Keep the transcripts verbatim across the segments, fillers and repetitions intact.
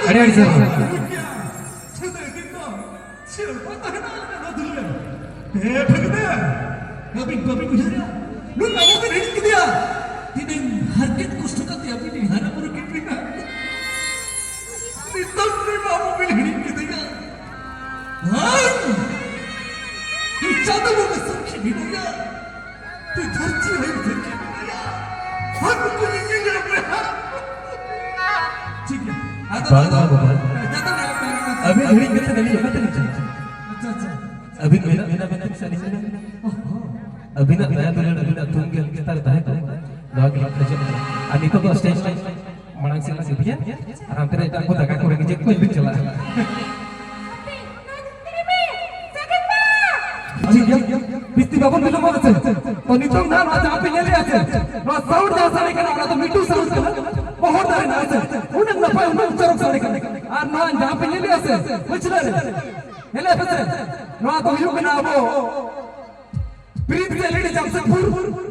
ᱟᱹᱰᱤ ᱟᱹᱰᱤ ᱥᱟᱨᱦᱟᱣ᱾ ᱥᱮᱫᱟᱭ ᱫᱤᱱ ᱫᱚ ᱪᱮᱫ ᱞᱮᱠᱟ ᱛᱟᱦᱮᱱᱟ ᱱᱚᱣᱟ ᱫᱩᱱᱤᱭᱟᱹ? ᱦᱮᱸ, ᱵᱷᱟᱹᱜᱽᱱᱟᱹ, ᱟᱹᱵᱤᱱ ᱵᱟᱹᱵᱤᱱ ᱩᱭᱦᱟᱹᱨᱟ? ᱱᱩᱭ ᱟᱵᱚ ᱵᱤᱱ ᱦᱤᱲᱤᱧ ᱠᱮᱫᱮᱭᱟ? ᱛᱤᱱᱟᱹᱝ ᱦᱟᱨᱠᱮᱛ ᱠᱚᱥᱴᱚ ᱠᱟᱛᱮ ᱟᱹᱵᱤᱱ ᱞᱤᱧ ᱦᱟᱨᱟ ᱵᱩᱨᱩ ᱠᱮᱫ ᱵᱤᱱᱟ᱾ ᱱᱤᱛᱚᱜ ᱱᱩᱭ ᱢᱟ ᱟᱵᱚ ᱵᱤᱱ ᱦᱤᱲᱤᱧ ᱠᱮᱫᱮᱭᱟ᱾ ᱵᱟᱝ! ᱱᱩᱭ ᱪᱟᱸᱫᱚ ᱵᱚᱸᱜᱟ ᱥᱟᱹᱠᱷᱤ ᱢᱮᱱᱟᱭᱟ᱾ ᱛᱩᱭ ᱫᱷᱟᱹᱨᱛᱤ ᱟᱭᱳ ᱫᱷᱟᱹᱨᱛᱤ ᱢᱮᱱᱟᱭᱟ᱾ ᱦᱚᱲ ᱠᱚ ᱧᱮᱧᱮᱞ ᱧᱟᱢ ᱨᱮᱦᱚᱸ᱾ ᱴᱷᱤᱠ ᱜᱮᱭᱟ᱾ ᱟᱫᱚ, ᱵᱟᱝ, ᱟᱫᱚ, ᱵᱟᱝ, ᱵᱟᱝ᱾ ᱟᱫᱚ, ᱟᱹᱵᱤᱱ ᱦᱤᱲᱤᱧ ᱠᱟᱛᱮ ᱟᱹᱞᱤᱧ ᱚᱠᱟ ᱛᱮᱞᱤᱧ ᱪᱟᱞᱟᱜᱼᱟ? ᱟᱪᱪᱷᱟ, ᱟᱪᱪᱷᱟ᱾ ᱟᱹᱵᱤᱱ ᱢᱮᱱᱟᱜ ᱵᱮᱱᱟ ᱢᱮᱱᱛᱮ ᱥᱮ ᱟᱹᱞᱤᱧ ᱢᱮᱱᱟᱜ ᱞᱤᱧᱟ? ᱚ, ᱦᱚᱸ᱾ ᱟᱹᱵᱤᱱᱟᱜ ᱫᱟᱭᱟ ᱫᱩᱞᱟᱹᱲ, ᱟᱹᱵᱤᱱᱟᱜ ᱛᱷᱩᱢ ᱜᱮ ᱟᱹᱞᱤᱧ ᱪᱮᱛᱟᱱ ᱨᱮ ᱛᱟᱦᱮᱸ ᱠᱚᱜ ᱢᱟ᱾ ᱱᱚᱣᱟ ᱜᱮᱞᱤᱧ ᱠᱷᱚᱡᱚᱜ ᱠᱟᱱᱟ᱾ ᱟᱨ ᱱᱤᱛᱚᱜ ᱫᱚ stage ᱢᱟᱲᱟᱝ ᱥᱮᱫ ᱞᱟᱝ ᱤᱫᱤᱭᱟ᱾ ᱟᱨ ᱦᱟᱱᱛᱮ ᱨᱮ ᱮᱴᱟᱜ ᱠᱚ ᱫᱟᱠᱟ ᱠᱚ ᱨᱮᱸᱜᱮᱡ ᱠᱚ ᱤᱫᱤ ᱪᱟᱞᱟᱜᱼᱟ᱾ ᱴᱷᱤᱠ ᱜᱮᱭᱟ, ᱵᱤᱥᱛᱤ ᱵᱟᱵᱚᱱ ᱵᱤᱞᱚᱢᱚᱜᱼᱟ ᱥᱮ᱾ ᱛᱚ ᱱᱤᱛᱚᱝ ᱱᱟᱦᱟᱜ ᱱᱚᱣᱟ ᱡᱟᱦᱟᱸ ᱯᱮ ᱧᱮᱞᱮᱫᱼᱟ ᱥᱮ, ᱱᱚᱣᱟ sound ᱡᱟᱦᱟᱸ ᱥᱟᱰᱮ ᱠᱟᱱᱟ, ᱚᱱᱟ ᱫᱚ ᱢᱤᱴᱩ sound ᱠᱟᱱᱟ᱾ ᱵᱚᱦᱚᱲ ᱫᱟᱨᱮ ᱱᱟᱦᱟᱜ ᱥᱮ, ᱩᱱᱟᱹᱜ ᱱᱟᱯᱟᱭ, ᱩᱱᱟᱹᱜ ᱪᱚᱨᱚᱠ ᱥᱟᱰᱮ ᱠᱟᱱᱟ᱾ ᱟᱨ ᱱᱚᱣᱟ ᱡᱟᱦᱟᱸ ᱯᱮ ᱧᱮᱞᱮᱫᱼᱟ ᱥᱮ, ᱯᱟᱹᱪᱷᱞᱟᱹ ᱨᱮ, ᱧᱮᱞᱮᱫᱼᱟ ᱯᱮ ᱥᱮ, ᱱᱚᱣᱟ ᱫᱚ ᱦᱩᱭᱩᱜ ᱠᱟᱱᱟ ᱟᱵᱚ Prince L E D Jamshedpur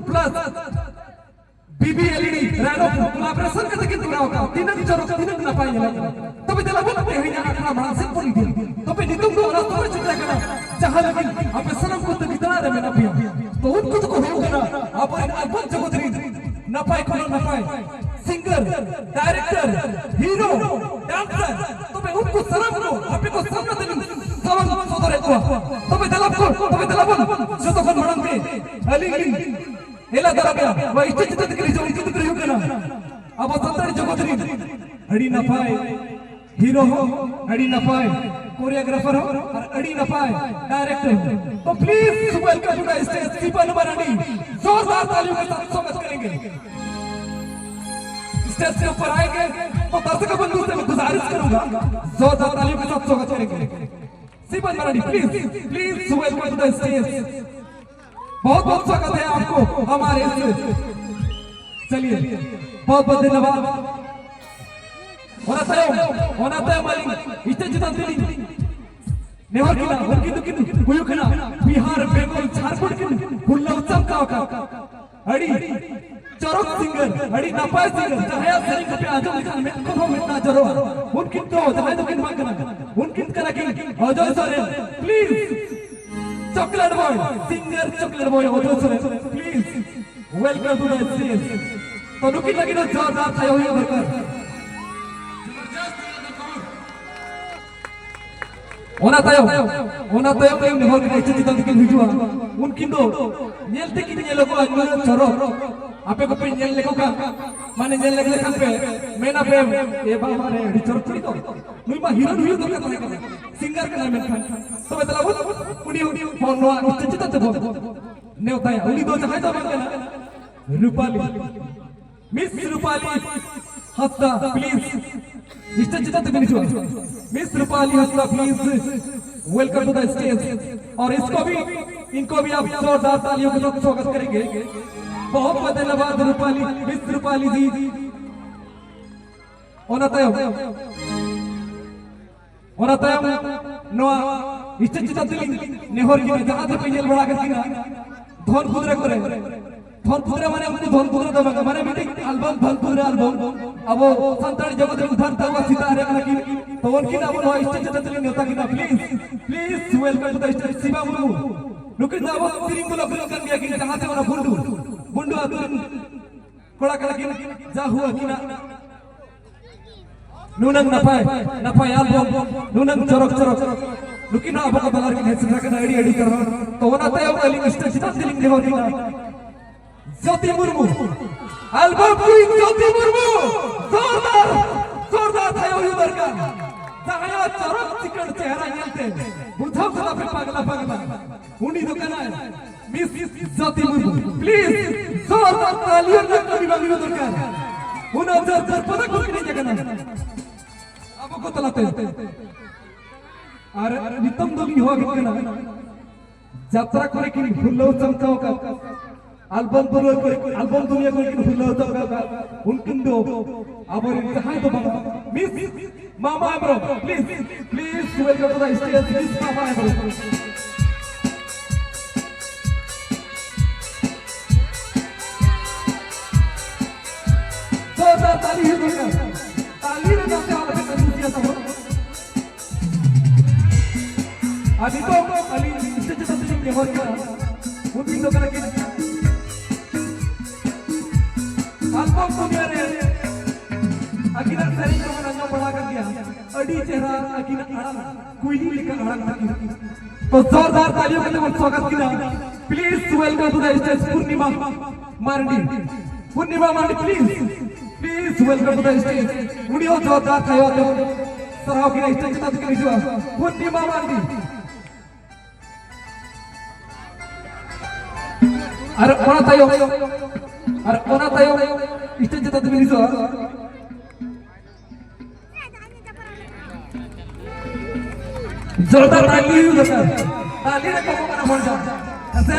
plus B B L E D Rainbow collaboration ᱠᱟᱛᱮ ᱠᱤᱱ ᱠᱚᱨᱟᱣ ᱠᱟᱜᱼᱟ᱾ ᱛᱤᱱᱟᱹᱜ ᱪᱚᱨᱚᱠ, ᱛᱤᱱᱟᱹᱜ ᱱᱟᱯᱟᱭ ᱧᱮᱞᱚᱜ ᱠᱟᱱᱟ᱾ ᱛᱚᱵᱮ ᱫᱮᱞᱟ ᱵᱚᱱ ᱛᱮᱦᱮᱧᱟᱜ ᱟᱠᱷᱲᱟ ᱢᱟᱲᱟᱝ ᱥᱮᱫ ᱵᱚᱱ ᱤᱫᱤᱭᱟ᱾ ᱛᱚᱵᱮ ᱱᱤᱛᱚᱝ ᱫᱚ ᱚᱱᱟ ᱥᱚᱢᱚᱭ ᱥᱮᱴᱮᱨ ᱟᱠᱟᱱᱟ, ᱡᱟᱦᱟᱸ ᱞᱟᱹᱜᱤᱫ ᱟᱯᱮ ᱥᱟᱱᱟᱢ ᱠᱚ ᱛᱟᱹᱜᱤ ᱛᱟᱲᱟᱜ ᱨᱮ ᱢᱮᱱᱟᱜ ᱯᱮᱭᱟ᱾ ᱛᱚ ᱩᱱᱠᱩ ᱫᱚᱠᱚ ᱦᱩᱭᱩᱜ ᱠᱟᱱᱟ ᱟᱵᱚᱨᱮᱱ album ᱡᱚᱜᱚᱛ ᱨᱮᱱ ᱱᱟᱯᱟᱭ ᱠᱷᱚᱱ ᱦᱚᱸ ᱱᱟᱯᱟᱭ singer, director, hero, dancer᱾ ᱛᱚᱵᱮ ᱩᱱᱠᱩ ᱥᱟᱱᱟᱢ ᱠᱚ ᱟᱯᱮ ᱠᱚ ᱥᱟᱢᱱᱟ ᱛᱮᱞᱤᱧ ᱥᱟᱢᱟᱝ ᱥᱚᱫᱚᱨᱮᱫ ᱠᱚᱣᱟ᱾ ᱛᱚᱵᱮ ᱫᱮᱞᱟ ᱠᱚ, ᱛᱚᱵᱮ ᱫᱮᱞᱟ ᱵᱚᱱ ᱡᱚᱛᱚ ᱠᱷᱚᱱ ᱢᱟᱲᱟᱝ ᱛᱮ ᱟᱹᱞᱤᱧ ᱞᱤᱧ ᱮᱞᱟ ᱫᱟᱨᱟᱢᱮᱭᱟ, ᱱᱚᱣᱟ ᱤᱥᱴᱮᱡ ᱪᱮᱛᱟᱱ ᱛᱮᱠᱚ ᱦᱤᱡᱩᱜ, ᱩᱱᱠᱩ ᱫᱚᱠᱚ ᱦᱩᱭᱩᱜ ᱠᱟᱱᱟ ᱟᱵᱚ ᱥᱟᱱᱛᱟᱲ ᱡᱚᱜᱚᱛ ᱨᱤᱱ ᱟᱹᱰᱤ ᱱᱟᱯᱟᱭ hero ᱦᱚᱸ, ᱟᱹᱰᱤ ᱱᱟᱯᱟᱭ choreographer ᱦᱚᱸ, ᱟᱨ ᱟᱹᱰᱤ ᱱᱟᱯᱟᱭ director ᱦᱚᱸ᱾ तो please welcome to the stage सिपन Marandi. जोरदार तालियों के साथ स्वागत करेंगे। स्टेज के ऊपर आएंगे तो दर्शक बंधु से मैं गुजारिश करूंगा, जोरदार तालियों के साथ स्वागत करेंगे। सिपन Marandi, please, please welcome to the stage। बहुत बहुत स्वागत है आपको हमारे इस, चलिए, बहुत बहुत धन्यवाद। ᱚᱱᱟ ᱛᱟᱭᱚᱢ, ᱚᱱᱟ ᱛᱟᱭᱚᱢ ᱟᱹᱞᱤᱧ ᱤᱥᱴᱮᱡ ᱪᱮᱛᱟᱱ ᱛᱮᱞᱤᱧ ᱱᱮᱦᱚᱨ ᱠᱤᱱᱟ, ᱩᱱᱠᱤᱱ ᱫᱚᱠᱤᱱ ᱦᱩᱭᱩᱜ ᱠᱟᱱᱟ ᱵᱤᱦᱟᱨ, ᱵᱮᱝᱜᱚᱞ, ᱡᱷᱟᱲᱠᱷᱚᱸᱰ ᱠᱤᱱ ᱦᱩᱞᱞᱟᱹᱣ ᱪᱟᱢᱴᱟᱣ ᱟᱠᱟᱫ ᱟᱹᱰᱤ ᱪᱚᱨᱚᱠ ᱥᱤᱝᱜᱟᱨ, ᱟᱹᱰᱤ ᱱᱟᱯᱟᱭ ᱥᱤᱝᱜᱟᱨ, ᱡᱟᱦᱟᱸᱭᱟᱜ ᱥᱮᱨᱮᱧ ᱠᱚᱯᱮ ᱟᱸᱡᱚᱢ ᱞᱮᱠᱷᱟᱱ ᱢᱮᱫ ᱠᱷᱚᱱ ᱦᱚᱸ ᱢᱮᱫ ᱫᱟᱜ ᱡᱚᱨᱚᱜᱼᱟ᱾ ᱩᱱᱠᱤᱱ ᱫᱚ ᱡᱟᱦᱟᱸᱭ ᱫᱚᱠᱤᱱ ᱵᱟᱝ ᱠᱟᱱᱟ, ᱩᱱᱠᱤᱱ ᱠᱟᱱᱟ ᱠᱤᱱ ᱚᱡᱚᱭ ᱥᱚᱨᱮᱱ᱾ Please, chocolate boy, singer chocolate boy ᱚᱡᱚᱭ ᱥᱚᱨᱮᱱ, please, welcome to the stage. ᱛᱚ ᱱᱩᱠᱤᱱ ᱞᱟᱹᱜᱤᱫ ᱦᱚᱸ ᱡᱳᱨᱫᱟᱨ ᱛᱷᱟᱭᱚ ᱦᱩᱭᱩᱜ ᱫᱚᱨᱠᱟᱨ᱾ ᱚᱱᱟ ᱛᱟᱭᱚᱢ, ᱚᱱᱟ ᱛᱟᱭᱚᱢ ᱨᱮ ᱱᱮᱦᱚᱨ ᱠᱟᱱᱟ ᱥᱴᱮᱡᱽ ᱪᱮᱛᱟᱱ ᱛᱮᱠᱤᱱ ᱦᱤᱡᱩᱜᱼᱟ᱾ ᱩᱱᱠᱤᱱ ᱫᱚ ᱧᱮᱞ ᱛᱮᱠᱤᱱ ᱧᱮᱞᱚᱜᱚᱜᱼᱟ ᱧᱩᱭᱟᱹ ᱪᱚᱨᱚᱠ᱾ ᱟᱯᱮ ᱠᱚᱯᱮ ᱧᱮᱞ ᱞᱮᱠᱚ ᱠᱷᱟᱱ, ᱢᱟᱱᱮ ᱧᱮᱞ ᱞᱮᱠᱚ ᱞᱮᱠᱷᱟᱱ ᱯᱮ ᱢᱮᱱᱟ ᱯᱮ, "ᱮ ᱵᱟᱵᱟ ᱨᱮ, ᱟᱹᱰᱤ ᱪᱚᱨᱚᱠ ᱠᱩᱲᱤ ᱫᱚ, ᱱᱩᱭ ᱢᱟ ᱦᱤᱨᱳ ᱦᱩᱭᱩᱜ ᱫᱚᱨᱠᱟᱨ ᱛᱟᱦᱮᱸ ᱠᱟᱱᱟ, ᱥᱤᱝᱜᱟᱨ ᱠᱟᱱᱟᱭ ᱢᱮᱱᱠᱷᱟᱱ᱾" ᱛᱚᱵᱮ ᱫᱮᱞᱟ ᱵᱚᱱ ᱩᱱᱤ ᱦᱚᱲ ᱱᱚᱣᱟ ᱥᱴᱮᱡᱽ ᱪᱮᱛᱟᱱ ᱛᱮᱵᱚᱱ ᱱᱮᱣᱛᱟᱭᱟ᱾ ᱩᱱᱤ ᱫᱚ ᱡᱟᱦᱟᱸᱭ ᱫᱚ ᱵᱟᱝ ᱠᱟᱱᱟ, Rupali. Miss Rupali Hansda, please, stage ᱪᱮᱛᱟᱱ ᱛᱮᱵᱤᱱ ᱦᱤᱡᱩᱜᱼᱟ। Miss Rupali Hansda, please, welcome to the stage. और इसको भी, इनको भी आप जोरदार तालियों के साथ स्वागत करेंगे। बहुत बहुत धन्यवाद रूपाली, मिस रूपाली जी। ᱚᱱᱟ ᱛᱟᱭᱚᱢ, ᱚᱱᱟ ᱛᱟᱭᱚᱢ ᱱᱚᱣᱟ ᱥᱴᱮᱡᱽ ᱪᱮᱛᱟᱱ ᱛᱮᱞᱤᱧ ᱱᱮᱦᱚᱨ ᱠᱤᱱᱟ, ᱡᱟᱦᱟᱸ ᱛᱮᱯᱮ ᱧᱮᱞ ᱵᱟᱲᱟ ᱟᱠᱟᱫ ᱠᱤᱱᱟ ᱫᱷᱚᱱ ᱠᱩᱫᱽᱨᱟ ᱠᱚᱨᱮ, ᱫᱷᱚᱱ ᱠᱩᱫᱽᱨᱟ ᱢᱟᱱᱮ ᱩᱱᱠᱩ ᱫᱷᱚᱱ ᱠᱩᱫᱽᱨᱟ ᱫᱚ ᱵᱟᱝ, ᱢᱟᱱᱮ ᱢᱤᱫᱴᱤᱡ ᱟᱞᱵᱚᱢ, ᱫᱷᱚᱱ ᱠᱩᱫᱽᱨᱟ ᱟᱞᱵᱚᱢ, ᱟᱵᱚ ᱥᱟᱱᱛᱟᱲ ᱡᱚᱜᱚᱛ ᱨᱮ ᱩᱫᱷᱟᱨ ᱛᱟᱵᱚ ᱥᱤᱛᱟ ᱨᱮ ᱠᱟᱱᱟ ᱠᱤᱱ᱾ ᱛᱚ ᱩᱱᱠᱤᱱ ᱟᱵᱚ ᱱᱚᱣᱟ ᱥᱴᱮᱡᱽ ᱪᱮᱛᱟᱱ ᱛᱮᱞᱤᱧ ᱱᱮᱣᱛᱟ ᱠᱤᱱᱟ, please, please, welcome two the stage, Siba Murmu. ᱱᱩᱠᱤᱱ ᱫᱚ ᱟᱵᱚ ᱛᱤᱨᱤᱝ ᱵᱞᱚᱠ ᱨᱮᱱ ᱠᱟᱱ ᱜᱮᱭᱟ ᱠᱤᱱ, ᱡᱟᱦᱟᱸ ᱛᱮ ᱚᱱᱟ ᱵᱩᱱᱰᱩ, ᱵᱩᱱᱰᱩ ᱟᱹᱛᱩ ᱨᱮᱱ ᱠᱚᱲᱟ ᱠᱟᱱᱟ ᱠᱤᱱ, ᱡᱟ ᱦᱩ ᱟᱹᱠᱤᱱᱟᱜ ᱱᱩᱱᱟᱹᱝ ᱱᱟᱯᱟᱭ, ᱱᱟᱯᱟᱭ ᱟᱞᱵᱚᱢ, ᱱᱩᱱᱟᱹᱝ ᱪᱚᱨᱚᱠ, ᱪᱚᱨᱚᱠ᱾ ᱱᱩᱠᱤᱱ ᱦᱚᱸ ᱟᱵᱚ ᱠᱚ ᱛᱟᱞᱟ ᱨᱮᱠᱤᱱ ᱦᱮᱡ ᱥᱮᱴᱮᱨ ᱟᱠᱟᱱᱟ, ᱟᱹᱰᱤ, ᱟᱹᱰᱤ ᱥᱟᱨᱦᱟᱣ᱾ ᱛᱚ ᱚᱱᱟ ᱛᱟᱭᱚᱢ ᱟᱹᱞᱤᱧ ᱥᱴᱮᱡᱽ ᱪᱮᱛᱟᱱ ᱛᱮᱞᱤᱧ ᱱᱮᱦᱚᱨ ᱠᱤᱱᱟ, ᱡᱳᱛᱤ ᱢᱩᱨᱢᱩ, ᱟᱞᱵᱚᱢ ᱠᱩᱭᱤᱱ ᱡᱳᱛᱤ ᱢᱩᱨᱢᱩ, ᱡᱳᱨᱫᱟᱨ, ᱡᱳᱨᱫᱟᱨ ᱛᱷᱟᱭᱚ ᱦᱩᱭᱩᱜ ᱫᱚᱨᱠᱟᱨ᱾ ᱡᱟᱦᱟᱸᱭᱟᱜ ᱪᱚᱨᱚᱠ ᱪᱤᱠᱟᱹᱲ ᱪᱮᱦᱨᱟ ᱧᱮᱞᱛᱮ ᱵᱩᱡᱷᱟᱹᱣ ᱠᱟᱫᱟ ᱯᱮ ᱯᱟᱜᱽᱞᱟ, ᱯᱟᱜᱽᱞᱟ᱾ ᱩᱱᱤ ᱫᱚ ᱠᱟᱱᱟᱭ ᱢᱤᱥ ᱡᱳᱛᱤ ᱢᱩᱨᱢᱩ᱾ ᱯᱞᱤᱡ, ᱡᱳᱨᱫᱟᱨ ᱛᱟᱞᱤ ᱟᱨ ᱡᱳᱨᱫᱟᱨ ᱛᱟᱞᱤ ᱵᱟᱝ ᱦᱩᱭᱩᱜ ᱫᱚᱨᱠᱟᱨ᱾ ᱚᱱᱟ ᱡᱳᱨᱫᱟᱨ ᱯᱚᱫᱟ ᱠᱚ ᱠᱤᱱ ᱦᱮᱡ ᱟᱠᱟᱱᱟ ᱟᱵᱚ ᱠᱚ ᱛᱟᱞᱟᱛᱮ᱾ ᱟᱨ ᱱᱤᱛᱚᱝ ᱫᱚ ᱞᱤᱧ ᱦᱚᱦᱚ ᱟᱵᱤᱱ ᱠᱟᱱᱟ ᱡᱟᱛᱨᱟ ᱠᱚᱨᱮ ᱠᱤᱱ ᱦᱩᱞᱟᱹᱣ ᱪᱟᱢᱴᱟᱣ ᱟᱠᱟᱫ, ᱟᱞᱵᱚᱢ ᱫᱩᱱᱤᱭᱟᱹ ᱠᱚᱨᱮ, ᱟᱞᱵᱚᱢ ᱫᱩᱱᱤᱭᱟᱹ ᱠᱚᱨᱮ ᱠᱤᱱ ᱦᱩᱞᱟᱹᱣ ᱪᱟᱢᱴᱟᱣ ᱟᱠᱟᱫ, ᱩᱱᱠᱤᱱ ᱫᱚ ᱟᱵᱚᱨᱮᱱ ᱡᱟᱦᱟᱸᱭ ᱫᱚ ᱵᱟᱝ, ᱢᱤᱥ ᱢᱟᱢᱟ Hembrom, please, please welcome to the stage, Miss ᱢᱟᱢᱟ ᱦᱮᱢᱵᱨᱚᱢ᱾ ᱟᱨ ᱱᱤᱛᱚᱜ ᱟᱹᱞᱤᱧ ᱥᱴᱮᱡᱽ ᱪᱮᱛᱟᱱ ᱛᱮᱞᱤᱧ ᱱᱮᱦᱚᱨ ᱠᱟᱱᱟ, ᱩᱱᱠᱤᱱ ᱫᱚ ᱠᱟᱱᱟ ᱠᱤᱱ ᱟᱞᱵᱚᱢ ᱫᱩᱱᱤᱭᱟᱹ ᱨᱮ ᱟᱹᱠᱤᱱᱟᱜ ᱥᱮᱨᱮᱧ ᱠᱚᱵᱚᱱ ᱟᱸᱡᱚᱢ ᱵᱟᱲᱟ ᱟᱠᱟᱫ ᱜᱮᱭᱟ᱾ ᱟᱹᱰᱤ ᱪᱮᱦᱨᱟ ᱟᱹᱠᱤᱱᱟᱜ ᱟᱲᱟᱝ, ᱠᱩᱭᱞᱤ ᱞᱮᱠᱟ ᱟᱲᱟᱝ ᱛᱟᱹᱠᱤᱱ᱾ ᱛᱚ ᱡᱳᱨᱫᱟᱨ ᱛᱟᱞᱤᱭᱳ ᱠᱟᱛᱮ ᱵᱚᱱ ᱥᱣᱟᱜᱚᱛ ᱠᱤᱱᱟ᱾ Please welcome to the stage Purnima Mardi. Purnima Mardi, please, please welcome to the stage. ᱩᱱᱤ ᱦᱚᱸ ᱡᱳᱨᱫᱟᱨ ᱛᱟᱞᱤᱭᱳ ᱟᱛᱮ ᱵᱚᱱ ᱥᱟᱨᱦᱟᱣ ᱠᱤᱱᱟ, ᱥᱴᱮᱡᱽ ᱪᱮᱛᱟᱱ ᱛᱮᱠᱤᱱ ᱦᱤᱡᱩᱜᱼᱟ᱾ ᱯᱩᱨᱱᱤᱢᱟ ᱢᱟᱨᱰᱤ᱾ ᱟᱨ ᱚᱱᱟ ᱛᱟᱭᱚᱢ, ᱟᱨ ᱚᱱᱟ ᱛᱟᱭᱚᱢ ᱥᱴᱮᱡᱽ ᱪᱮᱛᱟᱱ ᱛᱮᱵᱤᱱ ᱦᱤᱡᱩᱜᱼᱟ᱾ ᱡᱳᱨᱫᱟᱨ ᱛᱟᱹᱞᱤ ᱦᱩᱭᱩᱜ ᱫᱚᱨᱠᱟᱨ᱾ ᱛᱟᱹᱞᱤ ᱨᱮ ᱠᱚᱢᱚᱜ ᱠᱟᱱᱟ ᱦᱚᱲ ᱫᱚ᱾ ᱦᱮᱸᱥᱮ?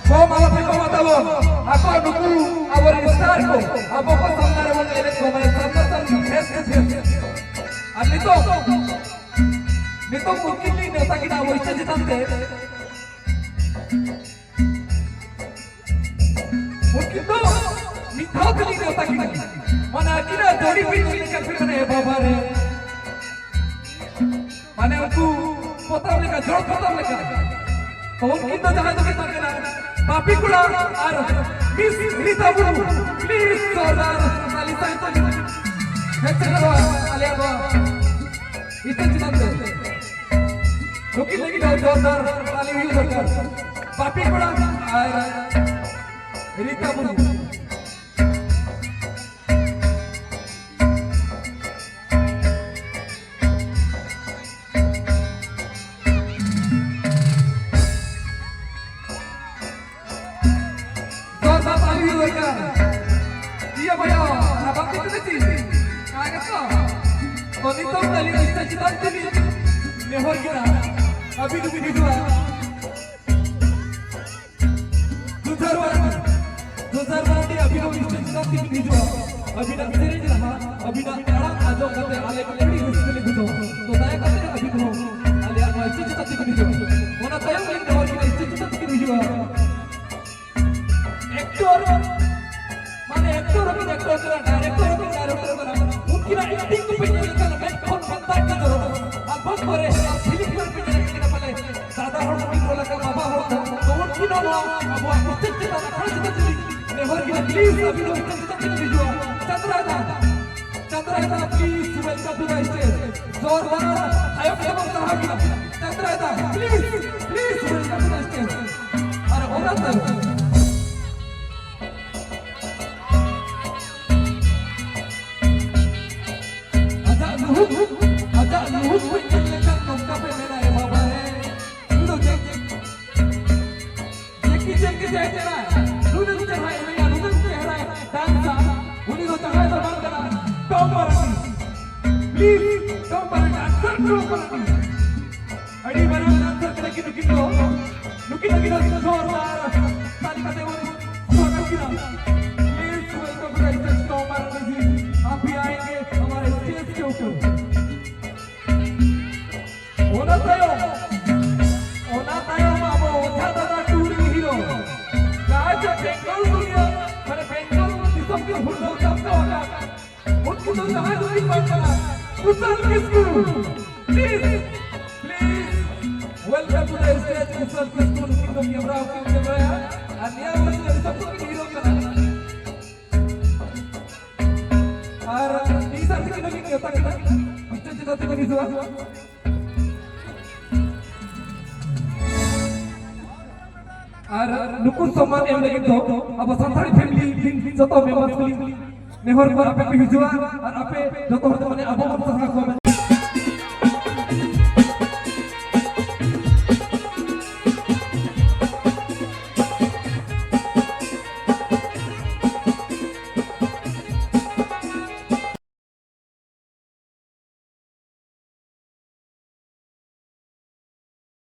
ᱠᱚᱢ ᱟᱞᱚᱯᱮ ᱠᱚᱢᱟ ᱛᱟᱵᱚᱱ᱾ ᱟᱠᱚ ᱱᱩᱠᱩ ᱟᱵᱚᱨᱮᱱ ᱥᱴᱟᱨ ᱠᱚ ᱟᱵᱚ ᱠᱚ ᱥᱟᱢᱱᱟ ᱨᱮᱵᱚᱱ ᱮᱱᱮᱡ ᱠᱚ, ᱢᱟᱱᱮ ᱥᱟᱢᱱᱟ ᱥᱟᱢᱱᱤ ᱯᱷᱮᱥ ᱴᱩ ᱯᱷᱮᱥ᱾ ᱟᱨ ᱱᱤᱛᱚᱜ, ᱱᱤᱛᱚᱜ ᱩᱱᱠᱤᱱ ᱞᱤᱧ ᱱᱮᱣᱛᱟ ᱠᱤᱱᱟ ᱟᱵᱚ ᱥᱴᱮᱡᱽ ᱪᱮᱛᱟᱱ ᱛᱮ᱾ ᱩᱱᱠᱤᱱ ᱫᱚ ᱢᱤᱫ ᱫᱷᱟᱣ ᱛᱮᱞᱤᱧ ᱱᱮᱣᱛᱟ ᱠᱤᱱᱟ᱾ ᱢᱟᱱᱮ ᱟᱹᱠᱤᱱᱟᱜ ᱡᱳᱲᱤ ᱯᱤᱱ ᱞᱮᱠᱟ ᱯᱷᱤᱨ ᱢᱟᱱᱮ ᱵᱟᱵᱟ ᱨᱮ᱾ ᱢᱟᱱᱮ ᱩᱱᱠᱩ ᱯᱚᱛᱟᱢ ᱞᱮᱠᱟ, ᱡᱚᱲ ᱯᱚᱛᱟᱢ ᱞᱮᱠᱟ᱾ ᱛᱚ ᱩᱱᱠᱤᱱ ᱫᱚ ᱡᱟᱦᱟᱸᱭ ᱫᱚᱠᱤᱱ ᱛᱟᱦᱮᱸ ᱠᱟᱱᱟ ᱵᱟᱯᱤ ᱠᱚᱲᱟ ᱟᱨ ᱢᱤᱥ ᱨᱤᱛᱟ ᱢᱩᱨᱢᱩ᱾ Please ᱡᱳᱨᱫᱟᱨ ᱛᱟᱞᱤ ᱥᱟᱶᱛᱮ ᱦᱮᱡ ᱥᱮᱴᱮᱨᱚᱜᱼᱟ ᱟᱞᱮᱭᱟᱜ ᱱᱚᱣᱟ ᱥᱴᱮᱡᱽ ᱪᱮᱛᱟᱱ ᱛᱮ᱾ ᱱᱩᱠᱤᱱ ᱞᱟᱹᱜᱤᱫ ᱦᱚᱸ ᱡᱳᱨᱫᱟᱨ ᱛᱟᱞᱤ ᱦᱩᱭᱩᱜ ᱫᱚᱨᱠᱟᱨ᱾ ᱵᱟᱯᱤ ᱠᱚᱲᱟ ᱟᱨ ᱨᱤᱛᱟ ᱢᱩᱨᱢᱩ᱾ ᱡᱳᱨᱫᱟᱨ ᱛᱟᱞᱤ ᱦᱩᱭᱩᱜ ᱫᱚᱨᱠᱟᱨ᱾ ᱤᱭᱟᱹ ᱵᱷᱟᱭᱟ, ᱨᱟᱵᱟᱝ ᱫᱤᱱ ᱨᱮ ᱪᱮᱫ? ᱟᱨ ᱜᱮᱛᱚ᱾ ᱛᱚ ᱱᱤᱛᱚᱜ ᱛᱟᱞᱤ ᱥᱴᱮᱡᱽ ᱪᱮᱛᱟᱱ ᱛᱮᱞᱤᱧ ᱱᱮᱦᱚᱨ ᱠᱮᱫᱟ᱾ ᱟᱹᱵᱤᱱ ᱦᱚᱸᱵᱤᱱ ᱦᱤᱡᱩᱜᱼᱟ᱾ ᱡᱳᱨᱫᱟᱨ ᱢᱟᱨᱟᱝ, ᱡᱳᱨᱫᱟᱨ ᱢᱟᱨᱟᱝ ᱟᱹᱵᱤᱱ ᱦᱚᱸ ᱥᱴᱮᱡᱽ ᱪᱮᱛᱟᱱ ᱛᱮᱵᱤᱱ ᱦᱤᱡᱩᱜᱼᱟ᱾ ᱟᱹᱵᱤᱱᱟᱜ ᱥᱮᱨᱮᱧ ᱨᱟᱦᱟ, ᱟᱹᱵᱤᱱᱟᱜ ᱟᱲᱟᱝ ᱟᱸᱡᱚᱢ ᱠᱟᱛᱮ ᱟᱞᱮ ᱟᱹᱰᱤ ᱨᱟᱹᱥᱠᱟᱹ ᱞᱮ ᱵᱩᱡᱷᱟᱹᱣᱟ᱾ ᱛᱚ ᱫᱟᱭᱟ ᱠᱟᱛᱮ ᱟᱹᱵᱤᱱ ᱦᱚᱸ ᱟᱞᱮᱭᱟᱜ ᱱᱚᱣᱟ ᱥᱴᱮᱡᱽ ᱪᱮᱛᱟᱱ ᱛᱮᱵᱤᱱ ᱦᱤᱡᱩᱜᱼᱟ᱾ ᱚᱱᱟ ᱛᱟᱭᱚᱢ ᱞᱤᱧ ᱱᱮᱦᱚᱨ ᱠᱮᱫᱟ ᱥᱴᱮᱡᱽ ᱪᱮᱛᱟᱱ ᱛᱮᱵᱤᱱ ᱦᱤᱡᱩᱜᱼᱟ᱾ ᱮᱠᱴᱚᱨ, ᱢᱟᱱᱮ ᱮᱠᱴᱚᱨ ᱦᱚᱸᱵᱤᱱ ᱮᱠᱴᱚᱨ ᱠᱟᱱᱟ, ᱰᱟᱭᱨᱮᱠᱴᱚᱨ ᱦᱚᱸᱵᱤᱱ ᱰᱟᱭᱨᱮᱠᱴᱚᱨ ᱠᱟᱱᱟ᱾ ᱩᱱᱠᱤᱱᱟᱜ ᱮᱠᱴᱤᱝ ᱠᱚᱯᱮ ᱧᱮᱞ ᱞᱮᱠᱷᱟᱱ ᱢᱮᱫ ᱠᱷᱚᱱ ᱢᱮᱫ ᱫᱟᱜ ᱜᱮ ᱡᱚᱨᱚᱜᱼᱟ᱾ ᱟᱨ ᱵᱚᱠᱥ ᱠᱚᱨᱮ ᱟᱨ ᱯᱷᱤᱞᱢ ᱠᱚᱨᱮ ᱯᱮ ᱧᱮᱞ ᱠᱤᱱᱟ ᱯᱟᱞᱮ Please, अभी लोग चंद्रा दा, चंद्रा दा, please, welcome to the stage. जोरदार, आयो, आयो, साहब, चंद्रा दा, please, please, welcome to the stage. अरे, हो रहा था। ᱟᱡᱟᱜ ᱞᱩᱦᱩᱠ, ᱟᱡᱟᱜ ᱞᱩᱦᱩᱠ ᱠᱚ ᱧᱮᱞ ᱞᱮᱠᱷᱟᱱ ᱱᱚᱝᱠᱟ ᱯᱮ ᱢᱮᱱᱟ, "ᱮ ᱵᱟᱵᱟ ᱨᱮ, ᱩᱱᱤ ᱫᱚ ᱡᱮ-, ᱡᱮᱠᱤ ᱪᱮᱱ ᱜᱮ ᱡᱟᱭ ᱠᱟᱱᱟ, ᱱᱩᱱᱟᱹᱜ ᱪᱮᱦᱨᱟᱭ ᱮᱱᱮᱡᱟ, ᱱᱩᱱᱟᱹᱜ ᱪᱮᱦᱨᱟᱭ ᱰᱟᱱᱥᱟ, ᱩᱱᱤ ᱫᱚ ᱡᱟᱦᱟᱸᱭ ᱫᱚ ᱵᱟᱝ ᱠᱟᱱᱟ, ᱴᱚᱢ Marandi. Please, Tom Marandi, dancer ᱴᱚᱢ ᱢᱟᱨᱟᱱᱰᱤ᱾ ᱟᱹᱰᱤ ᱢᱟᱨᱟᱝ dancer ᱠᱟᱱᱟ ᱠᱤᱱ ᱱᱩᱠᱤᱱ ᱫᱚ, ᱱᱩᱠᱤᱱ ᱫᱚ ᱡᱳᱨᱫᱟᱨ ᱛᱟᱞᱤ ᱠᱟᱛᱮ ᱵᱚᱱ ᱥᱟᱹᱜᱩᱱ ᱠᱤᱱᱟ᱾ Please welcome to the stage ᱴᱚᱢ ᱢᱟᱨᱟᱱᱰᱤ ᱡᱤ, आप भी आएंगे हमारे stage के ऊपर। ᱚᱱᱟ ᱛᱟᱭᱚᱢ, ᱚᱱᱟ ᱛᱟᱭᱚᱢ ᱟᱵᱚ ᱚᱡᱷᱟ ᱫᱟᱫᱟ ᱴᱩ ᱨᱤᱱ ᱦᱤᱨᱳ, ᱡᱟᱦᱟᱸᱭ ᱫᱚ ᱵᱮᱝᱜᱚᱞ ᱫᱩᱱᱤᱭᱟᱹ, ᱢᱟᱱᱮ ᱵᱮᱝᱜᱚᱞ ᱫᱤᱥᱚᱢ ᱠᱚ ᱦᱩᱞᱟᱹᱣ ᱪᱟᱞ ᱠᱟᱜᱼᱟ᱾ ᱩᱱᱠᱩ ᱫᱚ ᱡᱟᱦᱟᱸᱭ ᱫᱚ ᱠᱤᱱ ᱵᱟᱝ ᱠᱟᱱᱟ, ᱠᱩᱥᱟᱞ ᱠᱤᱥᱠᱩ᱾ Please, please, welcome to the stage, ᱠᱩᱥᱟᱞ ᱠᱤᱥᱠᱩ᱾ ᱱᱩᱠᱤᱱ ᱫᱚ ᱠᱮᱢᱨᱟ ᱦᱚᱸᱠᱤᱱ ᱠᱮᱢᱨᱟᱭᱟ ᱟᱨ ᱱᱤᱭᱟᱹ ᱢᱚᱫᱽᱫᱷᱮ ᱨᱮ ᱥᱚᱵ ᱠᱷᱚᱱ ᱠᱤᱱ ᱦᱤᱨᱳ ᱠᱟᱱᱟ᱾ ᱟᱨ ᱛᱤᱥ ᱟᱨ ᱛᱤᱠᱤᱱ ᱞᱟᱹᱜᱤᱫ ᱱᱮᱣᱛᱟ ᱠᱟᱛᱮ ᱢᱤᱫᱴᱮᱱ ᱪᱮᱛᱟᱱ ᱛᱮᱠᱚ ᱦᱤᱡᱩᱜᱼᱟ᱾ ᱟᱨ ᱱᱩᱠᱩ ᱥᱚᱢᱢᱟᱱ ᱮᱢ ᱞᱟᱹᱜᱤᱫ ᱫᱚ ᱟᱵᱚ ᱥᱟᱱᱛᱟᱲᱤ ᱯᱷᱮᱢᱤᱞᱤ ᱨᱤᱱ ᱡᱚᱛᱚ ᱢᱮᱢᱵᱟᱨ ᱠᱚᱞᱤᱧ ᱱᱮᱦᱚᱨ ᱠᱚᱣᱟ, ᱟᱯᱮ ᱯᱮ ᱦᱤᱡᱩᱜᱼᱟ ᱟᱨ ᱟᱯᱮ ᱡᱚᱛᱚ ᱦᱚᱲ ᱛᱮ ᱢᱟᱱᱮ ᱟᱵᱚ ᱵᱚᱱ ᱥᱟᱨᱦᱟᱣ ᱠᱚᱣᱟ᱾